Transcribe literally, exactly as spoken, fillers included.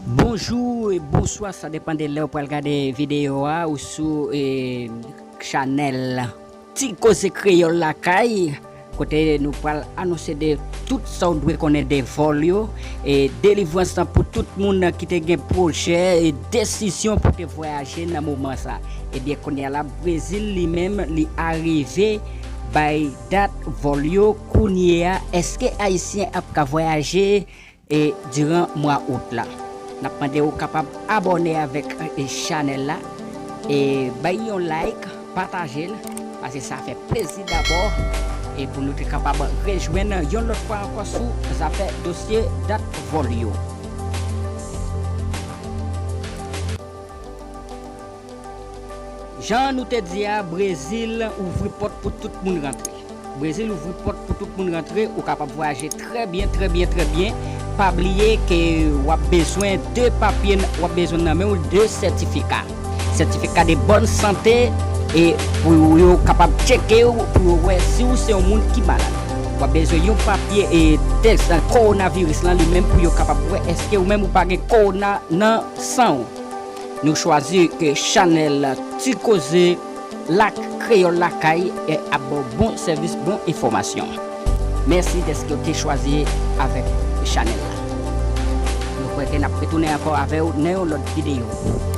Bonjou e bonswa, sa depann de lè w pral gade videyo a ou sou e, chanèl Ti Koze Kreyòl Lakay, kote nou pral anonse de tout sa w dwe konnen de vòl yo, e delivrans lan pou tout moun ki te gen pwojè e desizyon pou te vwayaje nan moman sa. Ebyen, kounye a la, Brezil li menm, li arive bay dat vòl yo kounye a. Èske Ayisyen ap ka vwayaje e diran mwa out la? N ap mande w kapab abòne avèk e, chanèl la, e bay yon like, pataje l, paske sa fè plezi dabò, e pou nou te kapab rejwenn yon lòt fwa ankò sou zafè dosye dat vòl yo. Jan nou te di a, Brezil ouvri pòt pou tout moun rantre. Brezil ouvri pòt pou tout moun rantre, ou kapab vwayaje trè byen, trè byen, trè byen. Pa bliye ke w ap bezwen de papye, w ap bezwen nan men w de sètifika. Sètifika de bòn sante, e pou yo kapab tcheke w, pou yo wè si w se yon moun ki malad. W ap bezwen yon papye e tès kowonaviris lan li menm pou yo kapab wè èske ou menm ou pa gen kowona nan san w. Nou chwazi ke chanèl Ti Koze Lak Kreyòl Lakay e ap ba w bon sèvis, bon enfòmasyon. Mèsi dèske w te chwazi avèk chanèl la. Nou kwè ke n ap retounen ankò avè w nan yon lòt videyo.